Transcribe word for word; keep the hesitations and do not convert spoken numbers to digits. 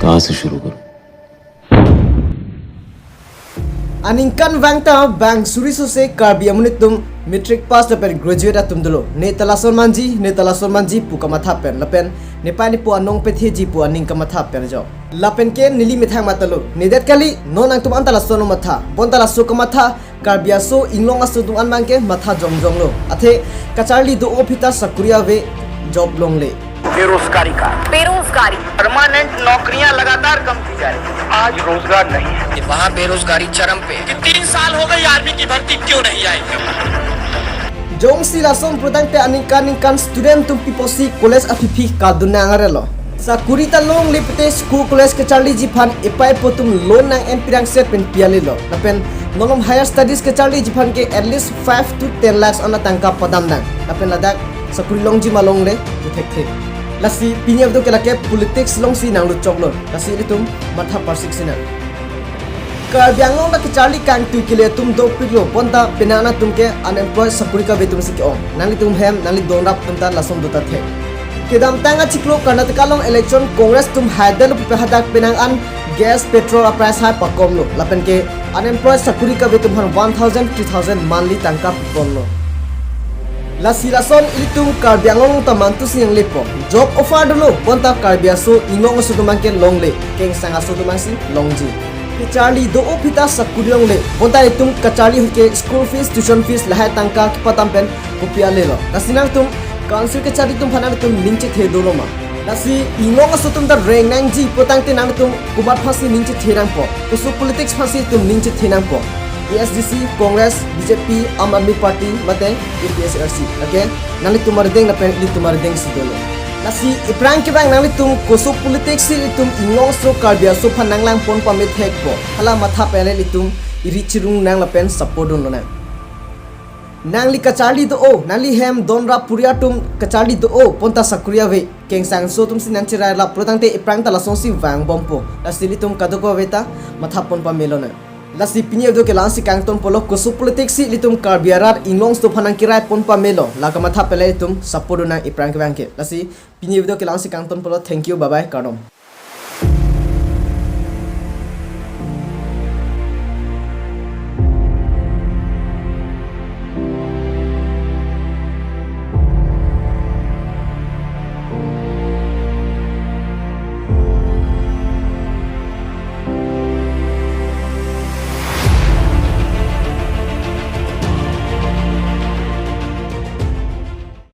कहाँ से शुरू करूं? Aningkanvang ta bang suri sose Karbi amonit atum matric pass lapen graduate atum dolo. Ne ta lason manji, ne ta lason manji pu kamatha pen lapen nepei nepo anong petheji pu aning kamatha pen jo. Lapen ke neli methang matha lo. Nedet kali, non nangtum anta lason matha. Bonta laso kamatha Karbi aso, Inglong aso atum an abang ke matha jongjong lo. Athe kacharli do-o aphi ta sakuri ave, job longle. बेरोजगारी का बेरोजगारी। परमानेंट नौकरियां लगातार कम की जा रही है, आज रोजगार नहीं है। वहाँ बेरोजगारी चरम पे है। कि तीन साल हो गए आर्मी की भर्ती क्यों नहीं आई? Jongsi lason pulotangte aningkan aningkan student atum pi apotsi college aphi aphi kadun nang arelo. Sakuri ta longle pute school college kacharliji aphan epei epo atum loan nang-en pirang set pen pi ale lo. Lapen nolom higher studies kacharliji aphan ke at least five to ten lakhs an atangka padam nang. Lapen ladak sakuri longji ma longle pu thekthe. Lasi pini abdo ke lake politics alongsi nanglut choklo. Lasi ilitum matha parsik sinang. Karbi Anglong ta kacharli kangtui kele atum dopiklo, bonta penang atum ke unemployed, sakuri kave atum si ke-ong. Nanglitum hem, nangli donrap atum ta lason do ta thek. Kedamtang achiklo Karnataka along election Congress atum haidetlo pupe hadak penang an gas, petrol aprice hai pakomlo. Lapen ke unemployed, sakuri kave atum aphan one thousand, three thousand monthly tangka piponlo. Lasi lason ilitum Karbi Anglong ta mantu si nanglepo. Job offer dolo, bonta Karbi aso, Inglong aso atum abang ke longle, kengsang aso atum abang si longji. Kacharli do-o aphi ta sakuri longle, bonta itum kacharli ahut ke school fees, tuition fees lahai tangka kepadam pen kopi ale lo. Lasi nangtum council kacharli atum aphan nangtum ning chethe dolo ma? Lasi Inglong aso atum ta reng nangji pulotangte nangtum komat aphansi ning chethe nangpo? Koso politics aphansi itum ning chethe nangpo? A S D C, Congress, B J P, Aam Aadmi Party, mate A P H L C. Okay? Nanglitum arideng lapen ilitum arideng si dolo. Lasi iphrang kevang nanglitum koso politics si ilitum Inglong aso, Karbi aso aphan nanglang pon pame thekpo? Hala matha pen ilitum iri chirung nang lapen support dun lonang. Nangli kacharli do-o, nangli hem donrap puriar atum kacharli do-o, bonta sakuri ave, kengsang aso atum si nangcherai lap pulotangte iphrang ta lasonsi vangbompo. Lasi ilitum kadokave ta matha pon pame lonang. Lasi pini abdo ke la-ansi kangtonpolo, koso politics si ilitum Karbi arat Inglong aso aphan nangkerai pon pamelo, la kamatha pen ilitum support dun nang iphrang kevang ke. Lasi pini abdo ke la-ansi kangtonpolo, thank you, bye bye, kardom.